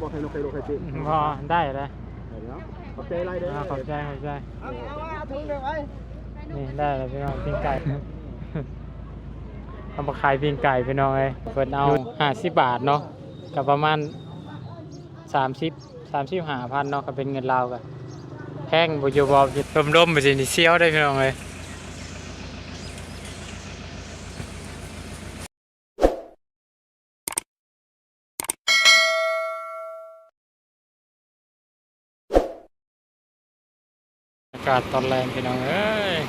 ບໍ່ໃຫ້ນົກໄກ່ລູກໄຂ່ຕີ ບໍ່ໄດ້ເລີຍ. ຂອບໃຈຫຼາຍເດີ. ອ່າ ຂອບໃຈ ຂອບໃຈ. ນີ້ໄດ້ແລ້ວພີ່ນ້ອງ ປີ້ງໄກ່ ເອົາມາຂາຍປີ້ງໄກ່ພີ່ນ້ອງເອີຍ. ເພິ່ນເອົາຫ້າສິບບາດເນາະ ກໍປະມານສາມສິບ ສາມສິບຫ້າພັນເນາະ ກໍເປັນເງິນລາວກໍແພງຢູ່ບໍ່ ລົມໆ ໄປຊິນີ້ ສ່ຽວເດ້ພີ່ນ້ອງເອີຍ. ອາກາດຕອນແລງພີ່ນ້ອງເອີຍ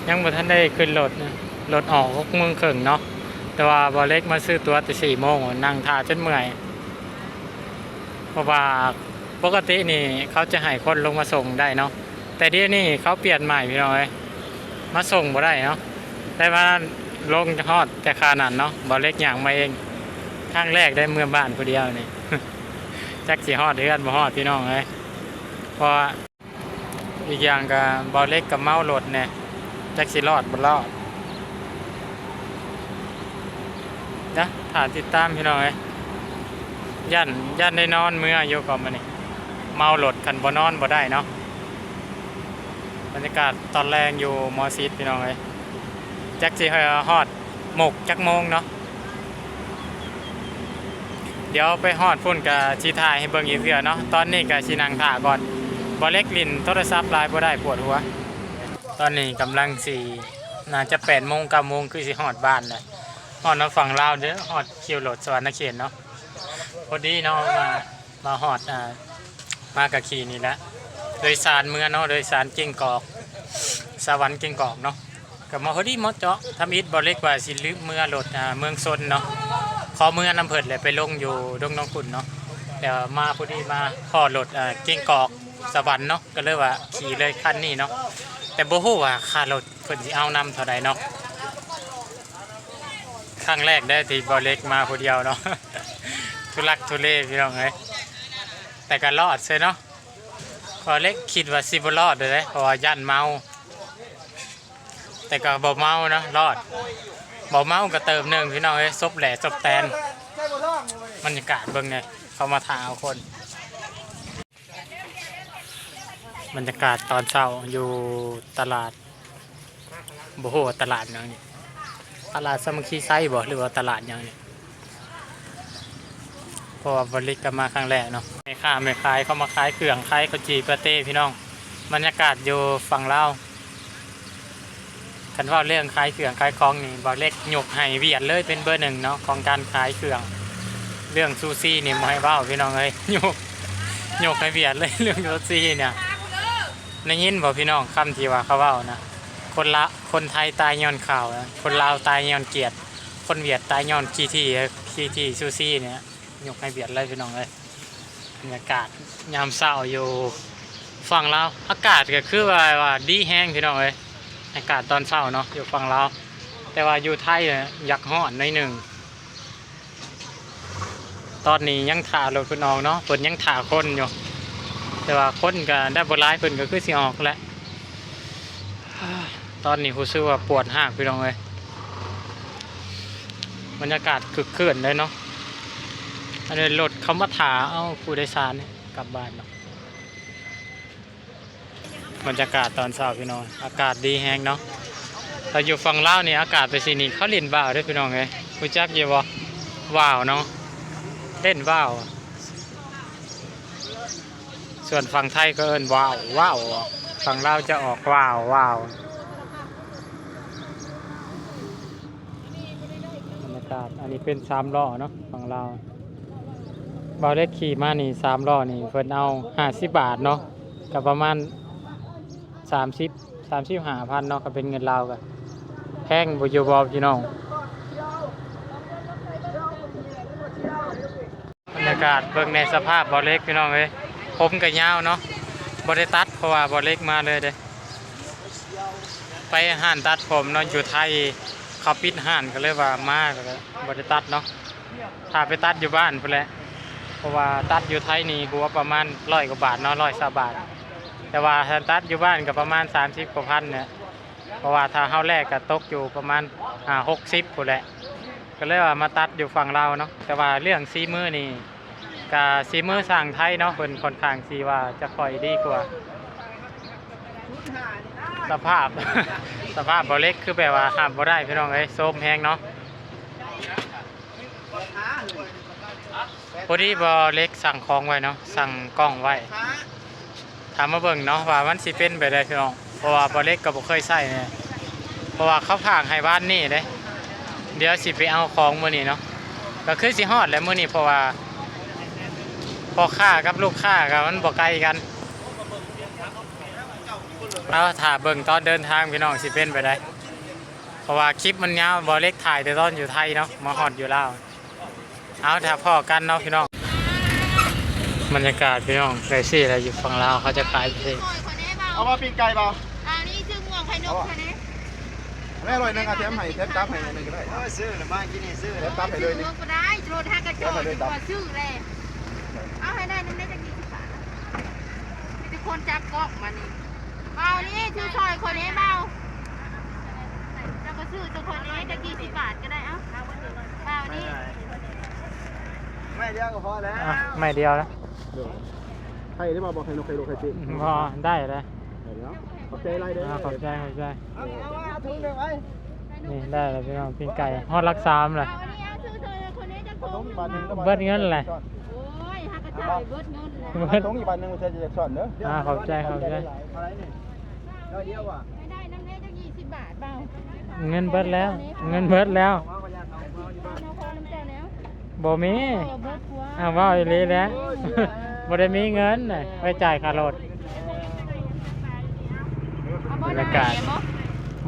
ຍັງບໍ່ທັນໄດ້ຂຶ້ນລົດນະ ລົດອອກຫົກໂມງເຄິ່ງເນາະ ແຕ່ວ່າບ່າວເລັກມາຊື້ตั๋ວແຕ່ສີ່ໂມງ ນັ່ງຖ້າຈົນເມື່ອຍ ເພາະວ່າປົກກະຕິນີ້ເຂົາຈະໃຫ້ຄົນລົງມາສົ່ງໄດ້ເນາະ ແຕ່ດຽວນີ້ເຂົາປ່ຽນໃໝ່ພີ່ນ້ອງເອີຍ ມາສົ່ງບໍ່ໄດ້ເນາະ ແຕ່ວ່າລົງຮອດແຕ່ຄານັ້ນເນາະ ບ່າວເລັກຍ່າງມາເອງ ຄັ້ງແລກໄດ້ເມືອບ້ານຜູ້ດຽວນີ້ ຈັກຊິຮອດເຮືອນບໍ່ຮອດພີ່ນ້ອງເອີຍ ເພາະວ່າ ອີກຢ່າງກໍບ່າວເລັກກໍເມົາລົດແດ່ ຈັກຊິລອດບໍ່ລອດ ນະ ຖ້າຕິດຕາມພີ່ນ້ອງເອີຍ ຢ້ານ ຢ້ານໄດ້ນອນເມືອຢູ່ກໍມື້ນີ້ ເມົາລົດ ຄັນບໍ່ນອນບໍ່ໄດ້ເນາະ. ບັນຍາກາດຕອນແລງຢູ່ໝໍຊິດພີ່ນ້ອງເອີຍ ຈັກຊິຮອດໝົກຈັກໂມງເນາະ. ດຽວໄປຮອດພຸ້ນກະຊິຖ່າຍໃຫ້ເບິ່ງອີກເທື່ອເນາະ ຕອນນີ້ກະຊິນັ່ງຖ້າກ່ອນ ບ່າວເລັກຫຼິ້ນໂທລະສັບຫຼາຍບໍ່ໄດ້ ປວດຫົວ. ຕອນນີ້ກຳລັງຊິ ໜ້າຈະແປດໂມງ ເກົ້າໂມງ ຄືຊິຮອດບ້ານແລ້ວ ຮອດນຳຝັ່ງລາວເດີ ຮອດຄິວລົດສະຫວັນນະເຂດເນາະ ພໍດີເນາະ ມາ ມາຮອດ ອ່າ ມາກະຂີ່ນີ້ແຫຼະ ໂດຍສານເມືອເນາະ ໂດຍສານເກັ່ງກອກ ສະຫວັນເກັ່ງກອກເນາະ ກໍມາພໍດີເໝາະເຈາະ ທຳອິດບ່າວເລັກວ່າຊິລືມເມືອລົດ ອ່າ ເມືອງຊົນເນາະ ຂໍເມືອນຳເພິ່ນແຫຼະ ໄປລົງຢູ່ດົງໜອງຂຸ່ນເນາະ ແຕ່ວ່າມາພໍດີມາພໍ້ລົດ ອ່າ ເກັ່ງກອກ ສະຫວັນເນາະ ກໍເລີຍວ່າຂີ່ເລີຍຄັນນີ້ເນາະ ແຕ່ບໍ່ຮູ້ວ່າຄ່າລົດເພິ່ນຊິເອົານຳເທົ່າໃດເນາະ. ຄັ້ງແລກເດ້ທີ່ບ່າວເລັກມາຜູ້ດຽວເນາະ ທຸລັກທຸເລພີ່ນ້ອງເອີຍ ແຕ່ກໍລອດເຊີເນາະ ບ່າວເລັກຄິດວ່າຊິບໍ່ລອດເດ້ ເພາະວ່າຢ້ານເມົາ ແຕ່ກໍບໍ່ເມົາເນາະ ລອດ ບໍ່ເມົາກໍເຕີບໜຶ່ງພີ່ນ້ອງເອີຍ ສົບແຫຼສົບແຕນ. ບັນຍາກາດເບິ່ງແດ່ ເຂົາມາຖ້າເອົາຄົນ. ບັນຍາກາດຕອນເຊົ້າຢູ່ຕະຫຼາດ ບໍ່ຮູ້ວ່າຕະຫຼາດຫຍັງນີ້ ຕະຫຼາດສາມັກຄີໄຊບໍ ຫຼືວ່າຕະຫຼາດຫຍັງນີ້ ເພາະວ່າບ່າວເລັກກໍມາຄັ້ງແລກເນາະ. ແມ່ຄ້າແມ່ຂາຍເຂົາມາຂາຍເຄື່ອງ ຂາຍເຂົ້າຈີ່ປາເຕ້ພີ່ນ້ອງ. ບັນຍາກາດຢູ່ຝັ່ງລາວ ຄັນເວົ້າເລື່ອງຂາຍເຄື່ອງຂາຍຂອງນີ້ ບ່າວເລັກຍົກໃຫ້ຫວຽດເລີຍ ເປັນເບີໜຶ່ງເນາະ ຂອງການຂາຍເຄື່ອງ. ເລື່ອງຊູຊີນີ້ບໍ່ໃຫ້ເວົ້າພີ່ນ້ອງເອີຍ ຍົກ ຍົກໃຫ້ຫວຽດເລີຍ ເລື່ອງຊູຊີນີ້. ໄດ້ຍິນບໍ່ພີ່ນ້ອງ ຄຳທີ່ວ່າເຂົາເວົ້ານະ ຄົນລາ ຄົນໄທຕາຍຍ້ອນເຂົ້າ ຄົນລາວຕາຍຍ້ອນກຽດ ຄົນຫວຽດຕາຍຍ້ອນຂີ້ຖີ່ ຂີ້ຖີ່ຊູຊີນີ້ ຍົກໃຫ້ຫວຽດເລີຍພີ່ນ້ອງເອີຍ. ບັນຍາກາດຍາມເຊົ້າຢູ່ຝັ່ງລາວ ອາກາດກໍຄືວ່າ ວ່າດີແຮງພີ່ນ້ອງເອີຍ ອາກາດຕອນເຊົ້າເນາະ ຢູ່ຝັ່ງລາວ ແຕ່ວ່າຢູ່ໄທຢາກຮ້ອນໜ້ອຍໜຶ່ງ. ຕອນນີ້ຍັງຖ້າລົດເພິ່ນອອກເນາະ ເພິ່ນຍັງຖ້າຄົນຢູ່ ແຕ່ວ່າຄົນກໍໄດ້ບໍ່ຫຼາຍ ເພິ່ນກໍຄືຊິອອກແຫຼະ. ຕອນນີ້ຮູ້ສຶກວ່າປວດຮາກພີ່ນ້ອງເອີຍ ບັນຍາກາດຄຶກຄື້ນເລີຍເນາະ. ອັນນີ້ລົດເຂົາມາຖ້າເອົາຜູ້ໂດຍສານກັບບ້ານເນາະ. ບັນຍາກາດຕອນເຊົ້າພີ່ນ້ອງ ອາກາດດີແຮງເນາະ. ຖ້າຢູ່ຝັ່ງລາວນີ້ອາກາດໄປຊີ້ນີ້ ເຂົາຫຼິ້ນວ່າວເດ້ພີ່ນ້ອງເອີຍ ຮູ້ຈັກຢູ່ບໍ່? ວ່າວເນາະ ຫຼິ້ນວ່າວ. ສ່ວນຝັ່ງໄທກໍເອີ້ນວ່າວ ວ່າວ ຝັ່ງລາວຈະອອກວ່າວ ວ່າວ. ບັນຍາກາດ ອັນນີ້ເປັນສາມລໍ້ເນາະ ຝັ່ງລາວ ບ່າວເລັກຂີ່ມານີ້ ສາມລໍ້ນີ້ ເພິ່ນເອົາຫ້າສິບບາດເນາະ ກໍປະມານສາມສິບ ສາມສິບຫ້າພັນເນາະ ກໍເປັນເງິນລາວກໍແພງຢູ່ບໍ່ພີ່ນ້ອງ? ບັນຍາກາດເບິ່ງແດ່ ສະພາບບ່າວເລັກພີ່ນ້ອງເອີຍ ຜົມກໍຍາວເນາະ ບໍ່ໄດ້ຕັດ ເພາະວ່າບ່າວເລັກມາເລີຍເດ້ ໄປຮ້ານຕັດຜົມເນາະ ຢູ່ໄທເຂົາປິດຮ້ານ ກໍເລີຍວ່າມາກໍບໍ່ໄດ້ຕັດເນາະ ຖ້າໄປຕັດຢູ່ບ້ານພຸ້ນແຫຼະ ເພາະວ່າຕັດຢູ່ໄທນີ້ຫົວປະມານຮ້ອຍກວ່າບາດເນາະ ຮ້ອຍຊາວບາດ ແຕ່ວ່າຖ້າຕັດຢູ່ບ້ານກໍປະມານສາມສິບກວ່າພັນແຫຼະ ເພາະວ່າຖ້າເຮົາແລກກໍຕົກຢູ່ປະມານຫ້າຫົກສິບພຸ້ນແຫຼະ ກໍເລີຍວ່າມາຕັດຢູ່ຝັ່ງລາວເນາະ ແຕ່ວ່າເລື່ອງສີມືນີ້ ກະສີມືຊ່າງໄທເນາະ ເພິ່ນຄ່ອນຂ້າງຊິວ່າຈະຄ່ອຍດີກວ່າ. ສະພາບ ສະພາບບໍ່ເຫຼັກຄືແບບວ່າຮັບບໍ່ໄດ້ພີ່ນ້ອງເອີຍ ໂຊມແຮງເນາະ. ພໍດີບໍ່ເຫຼັກສັ່ງຂອງໄວ້ເນາະ ສັ່ງກ້ອງໄວ້. ຖ້າມາເບິ່ງເນາະວ່າມັນຊິເປັນແບບໃດພີ່ນ້ອງ ເພາະວ່າບໍ່ເຫຼັກກໍບໍ່ເຄີຍໃຊ້ແນ່ ເພາະວ່າເຂົາຝາກໃຫ້ວານນີ້ເດ້. ດຽວຊິໄປເອົາຂອງມື້ນີ້ເນາະ ກໍຄືຊິຮອດແຫຼະມື້ນີ້ ເພາະວ່າພໍ່ຄ້າກັບລູກຄ້າກໍມັນບໍ່ໄກກັນ. ເອົາ ຖ້າເບິ່ງຕອນເດີນທາງພີ່ນ້ອງ ຊິເປັນແບບໃດ ເພາະວ່າຄລິບມັນຍາວ ບໍ່ເຫຼັກຖ່າຍແຕ່ຕອນຢູ່ໄທເນາະ ມາຮອດຢູ່ລາວ. ເອົາ ຖ້າພໍ້ກັນເນາະພີ່ນ້ອງ. ບັນຍາກາດພີ່ນ້ອງ ໄດ້ຊີ້ແຫຼະ ຢູ່ຝັ່ງລາວເຂົາຈະຂາຍຈັ່ງຊີ້. ເອົາບໍ່ ປີ້ງໄກ່ບໍ່? ອັນນີ້ຊື່ໝວກໄຂ່ນົກຫັ້ນເດ້. ແມ່ ຮ້ອຍໜຶ່ງ ເອົາແຖມໃຫ້ ແຖມຕັບໃຫ້ໜຶ່ງກໍໄດ້. ເອີ ຊື້ລະມາກິນນີ້ ຊື້ ແຖມຕັບໃຫ້ເລີຍນີ້. ຊື້ກໍໄດ້ ໂລດຫາກະຈອດດີກວ່າຊື້ແຫຼະ. ເອົາໃຫ້ໄດ້ນຳແດ່ ຈັກສີ່ສິບບາດ. ມີແຕ່ຄົນຈັບກ້ອງມານີ້. ເບົານີ້ ຊື້ຊ່ອຍຂ້ອຍແດ່ເບົາ. ເຈົ້າກໍຊື້ຕົວຂ້ອຍແດ່ ຈັກສີ່ສິບບາດກໍໄດ້. ເອົາ ເບົານີ້ ໄມ້ດຽວກໍພໍແລ້ວ. ອ່ະ ໄມ້ດຽວນະ. ໂດຍ. ໄຂ່ໄດ້ບໍ່? ບໍ່ ໄຂ່ນົກ ໄຂ່ລູກ ໄຂ່ປີ້ງ. ບໍ່ ໄດ້ແລ້ວ. ໄດ້ແລ້ວ. ຂອບໃຈຫຼາຍເດີ. ອ່າ ຂອບໃຈ ຂອບໃຈ. ເອົາ ເອົາ ເອົາ ເອົາຖົງໜຶ່ງໄວ້. ນີ້ໄດ້ແລ້ວພີ່ນ້ອງ ປີ້ງໄກ່ຮອດຫຼັກສາມແລ້ວ. ເອົາອັນນີ້ ເອົາຊື້ຊ່ອຍຄົນນີ້ຈັກຖົງ. ເບິດເງິນແຫຼະ. ເບິດເງິນແຫຼະ. ໂອ້ຍ ຫາກະຈ່າຍເບິດເງິນແຫຼະ. ເບິດ. ຖົງອີກບາດໜຶ່ງ ບໍ່ເຊື່ອຈະຢາກຊ້ອນເດີ. ອ່າ ຂອບໃຈ ຂອບໃຈ. ເອົາເດີ. ໄດ້ນຳແດ່ຈັກສີ່ສິບບາດເບົາ. ເງິນເບິດແລ້ວ ເງິນເບິດແລ້ວ. ບໍ່ມີ. ເອີ ເບິດກວ່າ. ອ້າວ ເວົ້າອີ່ຫຼີແຫຼະ. ບໍ່ໄດ້ມີເງິນນະ ໄວ້ຈ່າຍຄ່າລົດ. ບັນຍາກາດ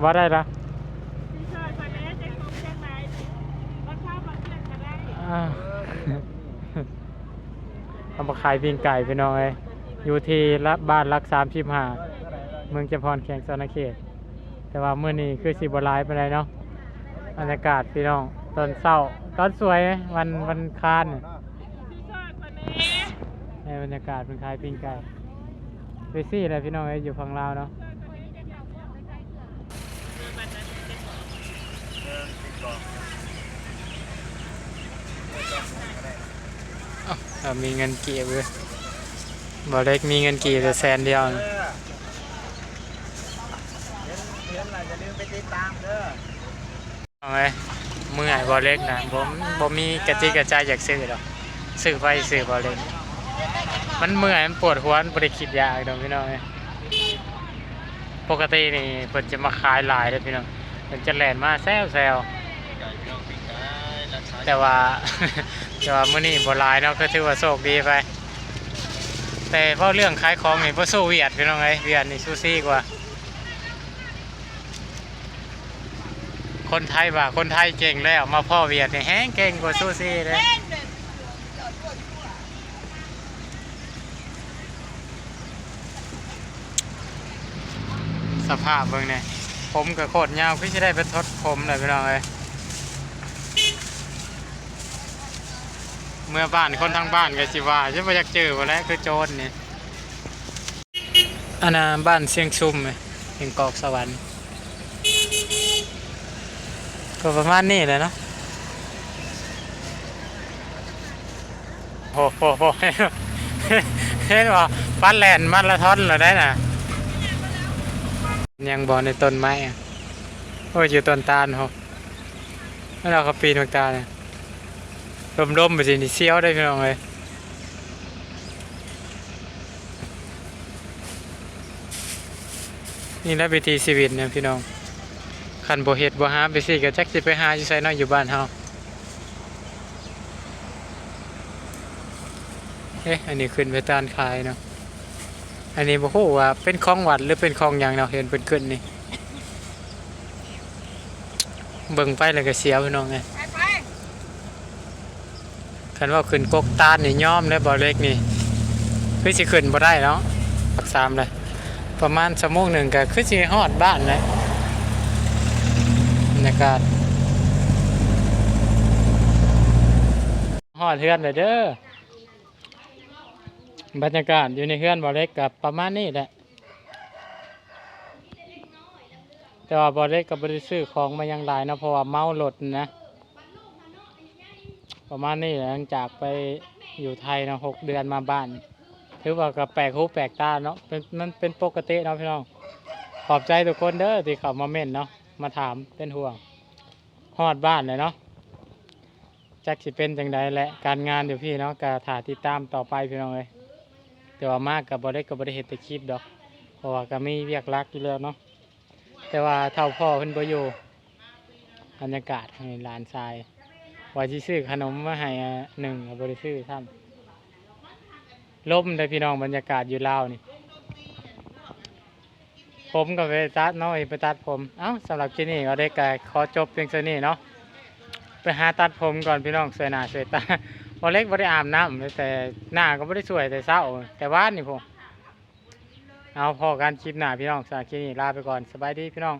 ບໍ່ໄດ້ລະ. ອ່າ ເຮົາມາຂາຍປີ້ງໄກ່ພີ່ນ້ອງເອີຍ ຢູ່ທີ່ລະ ບ້ານຫຼັກສາມສິບຫ້າ ເມືອງຈຳພອນ ແຂວງສະຫວັນນະເຂດ. ແຕ່ວ່າມື້ນີ້ຄືຊິບໍ່ຫຼາຍປານໃດເນາະ. ບັນຍາກາດພີ່ນ້ອງ ຕອນເຊົ້າ ຕອນສວຍ ວັນ ວັນຄານ. ໃນບັນຍາກາດເພິ່ນຂາຍປີ້ງໄກ່ ໄປຊີ້ແຫຼະພີ່ນ້ອງເອີຍ ຢູ່ຝັ່ງລາວເນາະ. ເອົ້າ ເອົາ ມີເງິນກີບເວີຍ ບໍ່ເລັກມີເງິນກີບແຕ່ແສນດຽວ. ເອີ ເຫັນ ເຫັນແລ້ວຢ່າລືມໄປຕິດຕາມເດີ. ເອີຍ ເມື່ອຍບໍ່ເລັກນະ ບໍ່ ບໍ່ມີກະຈິກກະໃຈຢາກຊື້ດອກ ຊື້ໄປຊື້ບໍ່ເລັກ ມັນເມື່ອຍ ມັນປວດຫົວ ມັນບໍ່ໄດ້ຄິດຢາກດອກພີ່ນ້ອງເອີຍ. ປົກກະຕິນີ້ເພິ່ນຈະມາຂາຍຫຼາຍເດ້ພີ່ນ້ອງ ເພິ່ນຈະແລ່ນມາແຊວໆ ແຕ່ວ່າ ແຕ່ວ່າມື້ນີ້ບໍ່ຫຼາຍເນາະ ກໍຖືວ່າໂຊກດີໄປ. ແຕ່ເວົ້າເລື່ອງຂາຍຂອງນີ້ບໍ່ສູ້ຫວຽດພີ່ນ້ອງເອີຍ ຫວຽດນີ້ຊູຊີກວ່າ. ຄົນໄທວ່າຄົນໄທເກັ່ງແລ້ວ ມາພໍ້ຫວຽດນີ້ແຮງເກັ່ງກວ່າຊູຊີເດ້. ສະພາບເບິ່ງແດ່ ຜົມກໍໂຄດຍາວ ຄືຊິໄດ້ໄປຖົດຜົມແຫຼະພີ່ນ້ອງເອີຍ. ເມືອບ້ານຄົນທາງບ້ານກໍຊິວ່າ ຈະບໍ່ຢາກຈື່ບໍ່ແຫຼະ ຄືໂຈນນີ້. ອັນນ່າ ບ້ານຊຽງຊຸມ ແຂວງກອກສະຫວັນ ກໍປະມານນີ້ແຫຼະເນາະ. ໂອ້ໂຫ ເຫັນບໍ່ ປາແລ່ນມາລາທອນແລ້ວໄດ໋ນະ. ຍັງບໍ່ໃນຕົ້ນໄມ້ ໂອ້ຍ ຢູ່ຕົ້ນຕານພຸ້ນ ແລ້ວເຂົາປີນໝາກຕານ. ລົມໆ ແບບນີ້ນີ້ສຽວເດ້ພີ່ນ້ອງເອີຍ. ນີ້ແຫຼະວິຖີຊີວິດນະພີ່ນ້ອງ ຄັນບໍ່ເຮັດບໍ່ຫາໄປຊີ້ ກໍຈັກຊິໄປຫາຢູ່ໃສເນາະ ຢູ່ບ້ານເຮົາ. ເອະ ອັນນີ້ຂຶ້ນໄປຕານຂາຍເນາະ. ອັນນີ້ບໍ່ຮູ້ວ່າເປັນຂອງວັດ ຫຼື ເປັນຂອງຫຍັງເນາະ ເຫັນເພິ່ນຂຶ້ນນີ້. ເບິ່ງໄປແລ້ວກໍສຽວພີ່ນ້ອງເອີຍ. ຄັນວ່າຂຶ້ນກົກຕານນີ້ຍອມແລ້ວ ບໍ່ເລັກນີ້ ຄືຊິຂຶ້ນບໍ່ໄດ້ເນາະ. ປັກສາມເລີຍ ປະມານຊົ່ວໂມງໜຶ່ງກໍຄືຊິຮອດບ້ານແລ້ວ. ບັນຍາກາດ ຮອດເຮືອນແລ້ວເດີ. ບັນຍາກາດຢູ່ໃນເຮືອນບໍ່ເລັກກໍປະມານນີ້ແຫຼະ. ແຕ່ວ່າບໍ່ເລັກກໍບໍ່ໄດ້ຊື້ຂອງມາຫຍັງຫຼາຍເນາະ ເພາະວ່າເມົາລົດນະ. ປະມານນີ້ແຫຼະ ຫຼັງຈາກໄປ ຢູ່ໄທເນາະ ຫົກເດືອນມາບ້ານ ຖືວ່າກໍແປກຫູແປກຕາເນາະ ເປັນ ມັນເປັນປົກກະຕິເນາະພີ່ນ້ອງ. ຂອບໃຈທຸກຄົນເດີທີ່ເຂົ້າມາເມັ້ນເນາະ ມາຖາມເປັນຫ່ວງ. ຮອດບ້ານແລ້ວເນາະ ຈັກຊິເປັນຈັ່ງໃດແຫຼະ ການງານຢູ່ພີ້ເນາະ ກໍຖ້າຕິດຕາມຕໍ່ໄປພີ່ນ້ອງເອີຍ. ແຕ່ວ່າມາກັບບໍ່ໄດ້ ກໍບໍ່ໄດ້ເຮັດແຕ່ຄລິບດອກ ເພາະວ່າກໍມີວຽກຫຼັກຢູ່ແລ້ວເນາະ. ແຕ່ວ່າເຖົ້າພໍ່ເພິ່ນບໍ່ຢູ່ ບັນຍາກາດໃຫ້ຫຼານຊາຍ ວ່າຊິຊື້ຂະໜົມມາໃຫ້ໜຶ່ງ ກໍບໍ່ໄດ້ຊື້ຊ້ຳ. ລົມເດີພີ່ນ້ອງ ບັນຍາກາດຢູ່ລາວນີ້. ຜົມກໍໄປຕັດເນາະ ໄປຕັດຜົມ. ເອົ້າ ສຳລັບຄລິບນີ້ກໍໄດ້ກໍຂໍຈົບພຽງເທົ່ານີ້ເນາະ. ໄປຫາຕັດຜົມກ່ອນພີ່ນ້ອງ ຊ່ວຍໜ້າຊ່ວຍຕາ. ບໍ່ເລັກບໍ່ໄດ້ອາບນ້ຳ ແຕ່ໜ້າກໍບໍ່ໄດ້ຊ່ວຍແຕ່ເຊົ້າ ແຕ່ວານນີ້ພຸ້ນ. ເອົາ ພໍ້ກັນຄລິບໜ້າພີ່ນ້ອງ. ສຳລັບຄລິບນີ້ລາໄປກ່ອນ ສະບາຍດີພີ່ນ້ອງ.